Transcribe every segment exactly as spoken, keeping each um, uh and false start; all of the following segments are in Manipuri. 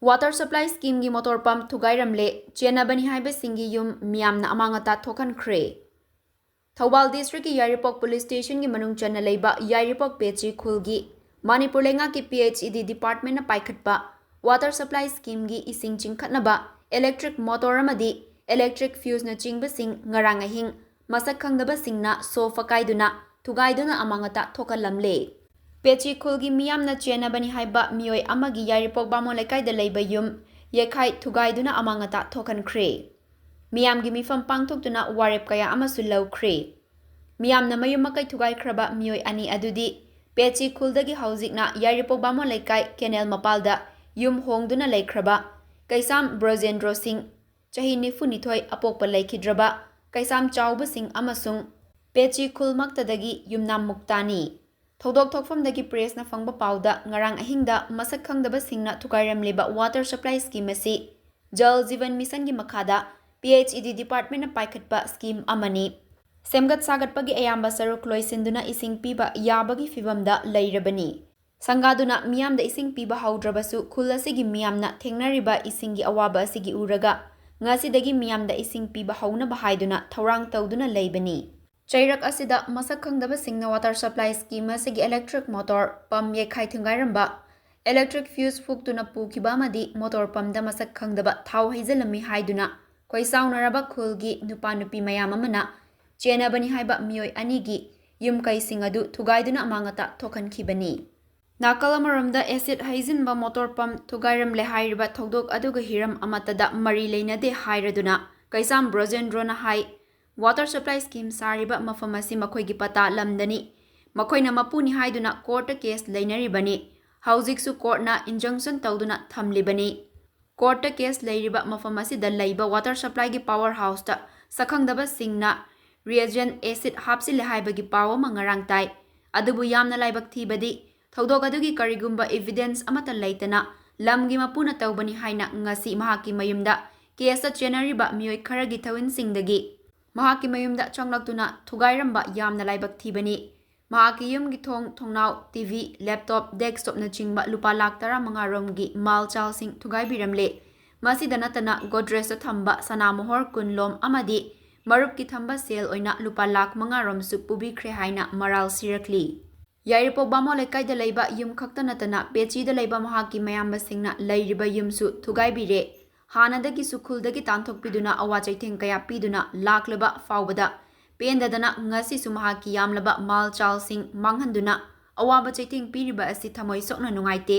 Water Supply Scheme ꯒꯤ motor pump ꯊꯨꯒꯥꯏꯔꯝꯂꯦ, ꯆꯦꯟꯅꯕꯅꯤ ꯍꯥꯏꯕꯁꯤꯡꯒꯤ ꯌꯨꯝ ꯃꯤꯌꯥꯝꯅ ꯑꯃꯥꯡ ꯑꯇꯥ ꯊꯣꯛꯍꯟꯈ꯭ꯔꯦ꯫ ꯊꯧꯕꯥꯜ district ꯀꯤ ꯌꯥꯏꯔꯤꯄꯣꯛ police station ꯒꯤ ꯃꯅꯨꯡ ꯆꯟꯅ ꯂꯩꯕ ꯌꯥꯏꯔꯤꯄꯣꯛ ꯄꯦꯆꯤ ꯈꯨꯜꯒꯤ ꯃꯅꯤꯄꯨꯔ ꯂꯩꯉꯥꯛꯀꯤ P H E D department ꯅ ꯄꯥꯏꯈꯠꯄ water supply scheme ꯒꯤ ꯏꯁꯤꯡ ꯆꯤꯡꯈꯠꯅꯕ electric motor ꯑꯃꯗꯤ electric fuse ꯅꯆꯤꯡꯕꯁꯤꯡ ꯉꯔꯥꯡ ꯑꯍꯤꯡ ꯃꯁꯛ ꯈꯪꯗꯕꯁꯤꯡꯅ ꯁꯣ ꯐꯀꯥꯏꯗꯨꯅ ꯊꯨꯒꯥꯏꯗꯨꯅ ꯑꯃꯥꯡ ꯑꯇꯥ ꯊꯣꯛꯍꯜꯂꯝꯂꯦ꯫ ꯄꯦꯆꯤ ꯈꯨꯜꯒꯤ ꯃꯤꯌꯥꯝꯅ ꯆꯦꯟꯅꯕꯅꯤ ꯍꯥꯏꯕ ꯃꯤꯑꯣꯏ ꯑꯃꯒꯤ ꯌꯥꯏꯔꯤꯄꯣꯛ ꯕꯥꯃꯣꯟ ꯂꯩꯀꯥꯏꯗ ꯂꯩꯕ ꯌꯨꯝ ꯌꯩꯈꯥꯏ ꯊꯨꯒꯥꯏꯗꯨꯅ ꯑꯃꯥꯡ ꯑꯇꯥ ꯊꯣꯛꯍꯟꯈ꯭ꯔꯦ꯫ ꯃꯤꯌꯥꯝꯒꯤ ꯃꯤꯐꯝ ꯄꯥꯡꯊꯣꯛꯇꯨꯅ ꯋꯥꯔꯦꯞ ꯀꯌꯥ ꯑꯃꯁꯨ ꯂꯧꯈ꯭ꯔꯦ꯫ ꯃꯤꯌꯥꯝꯅ ꯃꯌꯨꯝ ꯃꯀꯩ ꯊꯨꯒꯥꯏꯈ꯭ꯔꯕ ꯃꯤꯑꯣꯏ ꯑꯅꯤ ꯑꯗꯨꯗꯤ ꯄꯦꯆꯤ ꯈꯨꯜꯗꯒꯤ ꯍꯧꯖꯤꯛꯅ ꯌꯥꯏꯔꯤꯄꯣꯛ ꯕꯥꯃꯣꯟ ꯂꯩꯀꯥꯏ canal ꯃꯄꯥꯜꯗ ꯌꯨꯝ ꯍꯣꯡꯗꯨꯅ ꯂꯩꯈ꯭ꯔꯕ ꯀꯩꯁꯥꯝ ꯕ꯭ꯔꯣꯖꯦꯟꯗ꯭ꯔꯣ ꯁꯤꯡ, ꯆꯍꯤ ꯅꯤꯐꯨ ꯅꯤꯊꯣꯏ, ꯑꯄꯣꯛꯄ ꯂꯩꯈꯤꯗ꯭ꯔꯕ ꯀꯩꯁꯥꯝ ꯆꯥꯎꯕꯁꯤꯡ ꯑꯃꯁꯨꯡ ꯄꯦꯆꯤ ꯈꯨꯜꯃꯛꯇꯗꯒꯤ ꯌꯨꯝꯅꯥꯝ ꯃꯨꯛꯇꯥꯅꯤ꯫ ꯊꯧꯗꯣꯛ ꯊꯣꯛꯐꯝꯗꯒꯤ press ꯅ ꯐꯪꯕ ꯄꯥꯎꯗ ꯉꯔꯥꯡ ꯑꯍꯤꯡꯗ ꯃꯁꯛ ꯈꯪꯗꯕꯁꯤꯡꯅ ꯊꯨꯒꯥꯏꯔꯝꯂꯤꯕ water supply scheme ꯑꯁꯤ Jal Jeevan Mission ꯒꯤ ꯃꯈꯥꯗ P H E D department ꯅ ꯄꯥꯏꯈꯠꯄ scheme ꯑꯃꯅꯤ꯫ ꯁꯦꯝꯒꯠ ꯁꯥꯒꯠꯄꯒꯤ ꯑꯌꯥꯝꯕ ꯁꯔꯨꯛ ꯂꯣꯏꯁꯤꯟꯗꯨꯅ ꯏꯁꯤꯡ ꯄꯤꯕ ꯌꯥꯕꯒꯤ ꯐꯤꯚꯝꯗ ꯂꯩꯔꯕꯅꯤ꯫ ꯁꯪꯒꯥꯗꯨꯅ ꯃꯤꯌꯥꯝꯗ ꯏꯁꯤꯡ ꯄꯤꯕ ꯍꯧꯗ꯭ꯔꯕꯁꯨ ꯈꯨꯜ ꯑꯁꯤꯒꯤ ꯃꯤꯌꯥꯝꯅ ꯊꯦꯡꯅꯔꯤꯕ ꯏꯁꯤꯡꯒꯤ ꯑꯋꯥꯕ ꯑꯁꯤꯒꯤ ꯎꯔꯒ ꯉꯁꯤꯗꯒꯤ ꯃꯤꯌꯥꯝꯗ ꯏꯁꯤꯡ ꯄꯤꯕ ꯍꯧꯅꯕ ꯍꯥꯏꯗꯨꯅ ꯊꯧꯔꯥꯡ ꯇꯧꯗꯨꯅ ꯂꯩꯕꯅꯤ꯫ ꯆꯩꯔꯛ ꯑꯁꯤꯗ ꯃꯁꯛ ꯈꯪꯗꯕꯁꯤꯡꯅ water supply scheme ꯑꯁꯤꯒꯤ electric motor pump ꯌꯩꯈꯥꯏ ꯊꯤꯡꯒꯥꯏꯔꯝꯕ, electric fuse ꯐꯨꯛꯇꯨꯅ ꯄꯨꯈꯤꯕ ꯑꯃꯗꯤ motor pump ꯗ ꯃꯁꯛ ꯈꯪꯗꯕ ꯊꯥꯎ ꯍꯩꯖꯤꯜꯂꯝꯃꯤ ꯍꯥꯏꯗꯨꯅ ꯈꯣꯏꯁꯥꯎꯅꯔꯕ ꯈꯨꯜꯒꯤ ꯅꯨꯄꯥ ꯅꯨꯄꯤ ꯃꯌꯥꯝ ꯑꯃꯅ ꯆꯦꯟꯅꯕꯅꯤ ꯍꯥꯏꯕ ꯃꯤꯑꯣꯏ ꯑꯅꯤꯒꯤ ꯌꯨꯝ ꯀꯩꯁꯤꯡ ꯑꯗꯨ ꯊꯨꯒꯥꯏꯗꯨꯅ ꯑꯃꯥꯡ ꯑꯇꯥ ꯊꯣꯛꯍꯟꯈꯤꯕꯅꯤ꯫ ꯅꯥꯀꯜ ꯑꯃꯔꯣꯝꯗ acid ꯍꯩꯖꯤꯟꯕ motor pump ꯊꯨꯒꯥꯏꯔꯝꯂꯦ ꯍꯥꯏꯔꯤꯕ ꯊꯧꯗꯣꯛ ꯑꯗꯨꯒ ꯍꯤꯔꯝ ꯑꯃꯠꯇꯗ ꯃꯔꯤ ꯂꯩꯅꯗꯦ ꯍꯥꯏꯔꯗꯨꯅ ꯀꯩꯁꯥꯝ ꯕ꯭ꯔꯣꯖꯦꯟꯗ꯭ꯔꯣꯅ ꯍꯥꯏ, water supply scheme ꯁꯥꯔꯤꯕ ꯃꯐꯝ ꯑꯁꯤ ꯃꯈꯣꯏꯒꯤ ꯄꯇꯥ ꯂꯝꯗꯅꯤ꯫ ꯃꯈꯣꯏꯅ ꯃꯄꯨꯅꯤ ꯍꯥꯏꯗꯨꯅ court ꯇ case ꯂꯩꯅꯔꯤꯕꯅꯤ꯫ ꯍꯧꯖꯤꯛꯁꯨ court ꯅ injunction ꯇꯧꯗꯨꯅ ꯊꯝꯂꯤꯕꯅꯤ꯫ Court ꯇ case ꯂꯩꯔꯤꯕ ꯃꯐꯝ ꯑꯁꯤꯗ ꯂꯩꯕ water supply ꯒꯤ power house ꯇ ꯁꯛꯈꯪꯗꯕꯁꯤꯡꯅ reagent acid ꯍꯥꯞꯆꯤꯜꯂꯦ ꯍꯥꯏꯕꯒꯤ ꯄꯥꯎ ꯑꯃ ꯉꯔꯥꯡ ꯇꯥꯏ꯫ ꯑꯗꯨꯕꯨ ꯌꯥꯝꯅ ꯂꯥꯏꯕꯛ ꯊꯤꯕꯗꯤ, ꯊꯧꯗꯣꯛ ꯑꯗꯨꯒꯤ ꯀꯔꯤꯒꯨꯝꯕ evidence ꯑꯃꯠꯇ ꯂꯩꯇꯅ ꯂꯝꯒꯤ ꯃꯄꯨꯅ ꯇꯧꯕꯅꯤ ꯍꯥꯏꯅ ꯉꯁꯤ ꯃꯍꯥꯛꯀꯤ ꯃꯌꯨꯝꯗ case ꯇ ꯆꯦꯟꯅꯔꯤꯕ ꯃꯤꯑꯣꯏ ꯈꯔꯒꯤ ꯊꯧꯃꯤꯜꯁꯤꯡꯗꯒꯤ ꯃꯍꯥꯛꯀꯤ ꯃꯌꯨꯝꯗ ꯆꯪꯂꯛꯇꯨꯅ ꯊꯨꯒꯥꯏꯔꯝꯕ ꯌꯥꯝꯅ ꯂꯥꯏꯕꯛ ꯊꯤꯕꯅꯤ꯫ ꯃꯍꯥꯛꯀꯤ ꯌꯨꯝꯒꯤ ꯊꯣꯡ, ꯊꯣꯡꯅꯥꯎ, ꯇꯤ ꯚꯤ, ꯂꯦꯞꯇꯣꯞ, ꯗꯦꯁꯛꯇꯣꯞꯅꯆꯤꯡꯕ ꯂꯨꯄꯥ ꯂꯥꯈ ꯇꯔꯥꯃꯉꯥ ꯔꯣꯝꯒꯤ ꯃꯥꯜ ꯆꯥꯜꯁꯤꯡ ꯊꯨꯒꯥꯏꯕꯤꯔꯝꯂꯦ꯫ ꯃꯁꯤꯗ ꯅꯠꯇꯅ ꯒꯣꯗ꯭ꯔꯦꯖꯇ ꯊꯝꯕ ꯁꯅꯥ ꯃꯣꯍꯣꯔ ꯀꯨꯟ ꯂꯣꯝ ꯑꯃꯗꯤ ꯃꯔꯨꯞꯀꯤ ꯊꯝꯕ ꯁꯦꯜ ꯑꯣꯏꯅ ꯂꯨꯄꯥ ꯂꯥꯈ ꯃꯉꯥ ꯔꯣꯝꯁꯨ ꯄꯨꯕꯤꯈ꯭ꯔꯦ ꯍꯥꯏꯅ ꯃꯔꯥꯜ ꯁꯤꯔꯛꯂꯤ꯫ ꯌꯥꯏꯔꯤꯄꯣꯛ ꯕꯥꯃꯣꯟ ꯂꯩꯀꯥꯏꯗ ꯂꯩꯕ ꯌꯨꯝ ꯈꯛꯇ ꯅꯠꯇꯅ ꯄꯦꯆꯤꯗ ꯂꯩꯕ ꯃꯍꯥꯛꯀꯤ ꯃꯌꯥꯝꯕꯁꯤꯡꯅ ꯂꯩꯔꯤꯕ ꯌꯨꯝꯁꯨ ꯊꯨꯒꯥꯏꯕꯤꯔꯦ꯫ ꯍꯥꯟꯅꯗꯒꯤꯁꯨ ꯈꯨꯜꯗꯒꯤ ꯇꯥꯟꯊꯣꯛꯄꯤꯗꯨꯅ ꯑꯋꯥ ꯆꯩꯊꯦꯡ ꯀꯌꯥ ꯄꯤꯗꯨꯅ ꯂꯥꯛꯂꯕ ꯐꯥꯎꯕꯗ ꯄꯦꯟꯗꯗꯅ ꯉꯁꯤꯁꯨ ꯃꯍꯥꯛꯀꯤ ꯌꯥꯝꯂꯕ ꯃꯥꯜ ꯆꯥꯜꯁꯤꯡ ꯃꯥꯡꯍꯟꯗꯨꯅ ꯑꯋꯥꯕ ꯆꯩꯊꯦꯡ ꯄꯤꯔꯤꯕ ꯑꯁꯤ ꯊꯃꯣꯏ ꯁꯣꯛꯅ ꯅꯨꯡꯉꯥꯏꯇꯦ꯫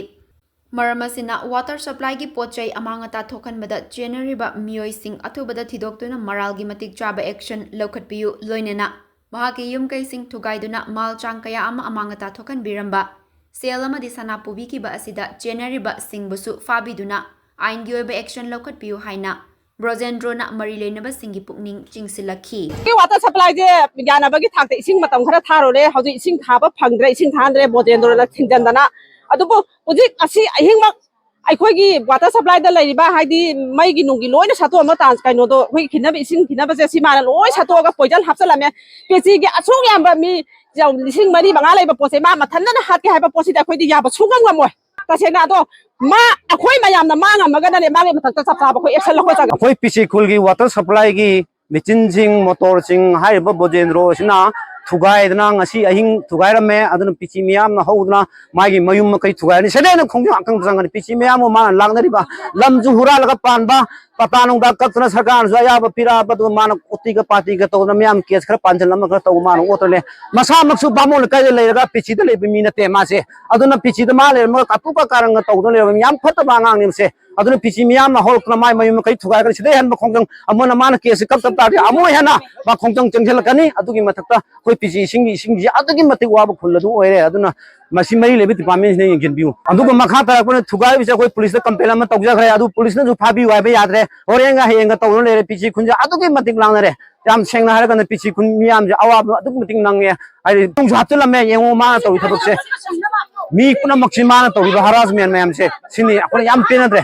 ꯃꯔꯝ ꯑꯁꯤꯅ, ꯋꯥꯇꯔ ꯁꯄ꯭ꯂꯥꯏꯒꯤ ꯄꯣꯠ ꯆꯩ ꯑꯃꯥꯡ ꯑꯇꯥ ꯊꯣꯛꯍꯟꯕꯗ ꯆꯦꯟꯅꯔꯤꯕ ꯃꯤꯑꯣꯏꯁꯤꯡ ꯑꯊꯨꯕꯗ ꯊꯤꯗꯣꯛꯇꯨꯅ ꯃꯔꯥꯜꯒꯤ ꯃꯇꯤꯛ ꯆꯥꯕ ꯑꯦꯛꯁꯟ ꯂꯧꯈꯠꯄꯤꯌꯨ꯫ ꯂꯣꯏꯅꯅ ꯃꯍꯥꯛꯀꯤ ꯌꯨꯝ ꯀꯩꯁꯤꯡ ꯊꯨꯒꯥꯏꯗꯨꯅ ꯃꯥꯜ ꯆꯥꯡ ꯀꯌꯥ ꯑꯃ ꯑꯃꯥꯡ ꯑꯇꯥ ꯊꯣꯛꯍꯟꯕꯤꯔꯝꯕ, ꯁꯦꯜ ꯑꯃꯗꯤ ꯁꯅꯥ ꯄꯨꯕꯤꯈꯤꯕ ꯑꯁꯤꯗ ꯆꯦꯟꯅꯔꯤꯕꯁꯤꯡꯕꯨꯁꯨ ꯐꯥꯕꯤꯗꯨꯅ ꯑꯥꯏꯟꯒꯤ ꯑꯣꯏꯕ ꯑꯦꯛꯁꯟ ꯂꯧꯈꯠꯄꯤꯌꯨ ꯍꯥꯏꯅ ꯕ꯭ꯔꯣꯖꯦꯟꯗ꯭ꯔꯣꯅ ꯃꯔꯤ ꯂꯩꯅꯕꯁꯤꯡꯒꯤ ꯄꯨꯛꯅꯤꯡ ꯆꯤꯡꯁꯤꯜꯂꯛꯈꯤ꯫ ꯋꯥꯇꯔ ꯁꯄ꯭ꯂꯥꯏꯁꯦ ꯌꯥꯅꯕꯒꯤ ꯊꯥꯛꯇ ꯏꯁꯤꯡ ꯃꯇꯝ ꯈꯔ ꯊꯥꯔꯨꯔꯦ, ꯍꯧꯖꯤꯛ ꯏꯁꯤꯡ ꯊꯥꯕ ꯐꯪꯗ꯭ꯔꯦ, ꯏꯁꯤꯡ ꯊꯥꯍꯟꯗ꯭ꯔꯦ, ꯕ꯭ꯔꯣꯖꯦꯟꯗ꯭ꯔꯣꯅ ꯊꯤꯡꯖꯤꯟꯗꯅ꯫ ꯑꯗꯨꯕꯨ ꯍꯧꯖꯤꯛ ꯑꯁꯤ ꯑꯍꯤꯡꯃꯛ ꯑꯩꯈꯣꯏꯒꯤ ꯋꯥꯇꯔ ꯁꯄ꯭ꯂꯥꯏꯗ ꯂꯩꯔꯤꯕ, ꯍꯥꯏꯗꯤ ꯃꯩꯒꯤ ꯅꯨꯡꯒꯤ ꯂꯣꯏꯅ ꯁꯠꯇꯣꯛꯑꯝꯕ ꯇꯥꯟ-, ꯀꯩꯅꯣꯗꯣ, ꯑꯩꯈꯣꯏꯒꯤ ꯈꯤꯟꯅꯕ, ꯏꯁꯤꯡ ꯈꯤꯟꯅꯕꯁꯦ ꯁꯤ ꯃꯥꯅ ꯂꯣꯏ ꯁꯠꯇꯣꯛꯑꯒ ꯄꯣꯏꯖꯟ ꯍꯥꯞꯆꯜꯂꯝꯃꯦ꯫ ꯄꯦꯆꯤꯒꯤ ꯑꯁꯨꯛ ꯌꯥꯝꯕ ꯃꯤ ꯂꯤꯁꯤꯡ ꯃꯔꯤ ꯃꯉꯥ ꯂꯩꯕ ꯄꯣꯠꯁꯦ ꯃꯥ ꯃꯊꯟꯇꯅ ꯍꯥꯠꯀꯦ ꯍꯥꯏꯕ ꯄꯣꯠꯁꯤꯗꯤ ꯑꯩꯈꯣꯏꯗꯤ ꯌꯥꯕ ꯁꯨꯡꯉꯝ ꯉꯝꯃꯣꯏ꯫ ꯇꯁꯦꯡꯅ ꯑꯗꯣ ꯃꯥ, ꯑꯩꯈꯣꯏ ꯃꯌꯥꯝꯅ ꯃꯥ ꯉꯝꯃꯒꯅꯅꯦ ꯃꯥꯒꯤ ꯃꯊꯛꯇ ꯆꯞ ꯆꯥꯕ ꯑꯩꯈꯣꯏ ꯑꯦꯛꯁꯟ ꯂꯧꯈꯠꯆꯒꯅꯤ꯫ ꯑꯩꯈꯣꯏ ꯄꯤ ꯁꯤ ꯈꯨꯜꯒꯤ ꯋꯥꯇꯔ ꯁꯄ꯭ꯂꯥꯏꯒꯤ ꯃꯦꯆꯤꯟꯁꯤꯡ, ꯃꯣꯇꯣꯔꯁꯤꯡ ꯍꯥꯏꯔꯤꯕ ꯕꯣꯖꯦꯟꯗ꯭ꯔꯣ ꯑꯁꯤꯅ ꯊꯨꯒꯥꯏꯗꯅ ꯉꯁꯤ ꯑꯍꯤꯡ ꯊꯨꯒꯥꯏꯔꯝꯃꯦ꯫ ꯑꯗꯨꯅ ꯄꯤ ꯁꯤ ꯃꯤꯌꯥꯝꯅ ꯍꯧꯗꯅ ꯃꯥꯒꯤ ꯃꯌꯨꯝ ꯃꯀꯩ ꯊꯨꯒꯥꯏꯔꯅꯤ꯫ ꯁꯤꯗ ꯍꯦꯟꯅ ꯈꯣꯡꯖꯪ ꯑꯀꯪꯕ ꯆꯪꯒꯅꯤ꯫ ꯄꯤ ꯁꯤ ꯃꯤꯌꯥꯝꯕꯨ ꯃꯥꯅ ꯂꯥꯛꯅꯔꯤꯕ ꯂꯝꯁꯨ ꯍꯨꯔꯥꯜꯂꯒ ꯄꯥꯟꯕ, ꯄꯇꯥ ꯅꯨꯡꯗꯥ ꯀꯛꯇꯅ ꯁꯔꯀꯥꯔꯅꯁꯨ ꯑꯌꯥꯕ ꯄꯤꯔꯛꯑꯕ, ꯑꯗꯨꯒ ꯃꯥꯅ ꯀꯣꯇꯤꯒ ꯄꯥꯇꯤꯒ ꯇꯧꯗꯅ ꯃꯌꯥꯝ ꯀꯦꯁ ꯈꯔ ꯄꯥꯟꯁꯤꯜꯂꯝꯃꯒ ꯈꯔ ꯇꯧꯕ ꯃꯥꯅ ꯑꯣꯠꯇꯅꯦ꯫ ꯃꯁꯥꯃꯛꯁꯨ ꯕꯥꯃꯣꯟ ꯂꯩꯀꯥꯏꯗ ꯂꯩꯔꯒ ꯄꯤ ꯁꯤꯗ ꯂꯩꯕ ꯃꯤ ꯅꯠꯇꯦ ꯃꯥꯁꯦ꯫ ꯑꯗꯨꯅ ꯄꯤ ꯁꯤꯗ ꯃꯥ ꯂꯩꯔꯝꯃꯒ ꯀꯥꯇꯨ ꯀꯥꯔꯟꯒ ꯇꯧꯗꯅ ꯂꯩꯔꯝꯃꯤ꯫ ꯌꯥꯝ ꯐꯠꯇꯕ ꯑꯉꯥꯡꯅꯤ ꯃꯁꯦ꯫ ꯑꯗꯨꯅ ꯄꯤ ꯁꯤ ꯃꯤꯌꯥꯝꯅ ꯍꯧꯔꯛꯇꯅ ꯃꯥꯏ ꯃꯌꯨꯝ ꯃꯀꯩ ꯊꯨꯒꯥꯏꯈ꯭ꯔꯦ꯫ ꯁꯤꯗꯩ ꯍꯦꯟꯕ ꯈꯣꯡꯖꯪ ꯑꯃꯅ ꯃꯥꯅ ꯀꯦꯁꯁꯦ ꯀꯛꯇꯕ ꯇꯥꯔꯗꯤ ꯑꯃꯨꯛ ꯍꯦꯟꯅ ꯃꯥ ꯈꯣꯡꯖꯪ ꯆꯪꯁꯤꯜꯂꯛꯀꯅꯤ꯫ ꯑꯗꯨꯒꯤ ꯃꯊꯛꯇ ꯑꯩꯈꯣꯏ ꯄꯤ ꯁꯤ ꯏꯁꯤꯡꯒꯤ ꯏꯁꯤꯡꯁꯦ ꯑꯗꯨꯛꯀꯤ ꯃꯇꯤꯛ ꯋꯥꯕ ꯈꯨꯜ ꯑꯗꯨ ꯑꯣꯏꯔꯦ꯫ ꯑꯗꯨꯅ ꯃꯁꯤ ꯃꯔꯤ ꯂꯩꯕ ꯗꯤꯄꯥꯔꯠꯃꯦꯟꯁꯤꯅ ꯌꯦꯡꯁꯤꯟꯕꯤꯌꯨ꯫ ꯑꯗꯨꯒ ꯃꯈꯥ ꯇꯥꯔꯛꯄꯅ ꯊꯨꯒꯥꯏꯕꯁꯦ ꯑꯩꯈꯣꯏ ꯄꯨꯂꯤꯁꯇ ꯀꯝꯄ꯭ꯂꯦꯟ ꯑꯃ ꯇꯧꯖꯈ꯭ꯔꯦ꯫ ꯑꯗꯨ ꯄꯨꯂꯤꯁꯅꯁꯨ ꯐꯥꯕꯤꯌꯨ ꯍꯥꯏꯕ ꯌꯥꯗ꯭ꯔꯦ꯫ ꯍꯣꯔꯦꯟꯒ ꯍꯌꯦꯡꯒ ꯇꯧꯗꯨꯅ ꯂꯩꯔꯦ꯫ ꯄꯤ ꯁꯤ ꯈꯨꯟꯁꯦ ꯑꯗꯨꯛꯀꯤ ꯃꯇꯤꯛ ꯂꯥꯡꯅꯔꯦ꯫ ꯌꯥꯝ ꯁꯦꯡꯅ ꯍꯥꯏꯔꯒꯅ ꯄꯤ ꯁꯤ ꯈꯨꯟ ꯃꯤꯌꯥꯝꯁꯦ ꯑꯋꯥꯕ ꯑꯗꯨꯛꯀꯤ ꯃꯇꯤꯛ ꯅꯪꯉꯦ꯫ ꯍꯥꯏꯗꯤ ꯄꯨꯡꯁꯨ ꯍꯥꯞꯆꯤꯜꯂꯝꯃꯦ꯫ ꯌꯦꯡꯉꯣ ꯃꯥꯅ ꯇꯧꯔꯤ ꯊꯕꯛꯁꯦ꯫ ꯃꯤ ꯄꯨꯝꯅꯃꯛꯁꯤ ꯃꯥꯅ ꯇꯧꯔꯤꯕ ꯍꯔꯥꯁꯃꯦꯟ ꯃꯌꯥꯝꯁꯦ ꯁꯤꯅꯤ ꯑꯩꯈꯣꯏꯅ ꯌꯥꯝ ꯄꯦꯟꯅꯗ꯭ꯔꯦ꯫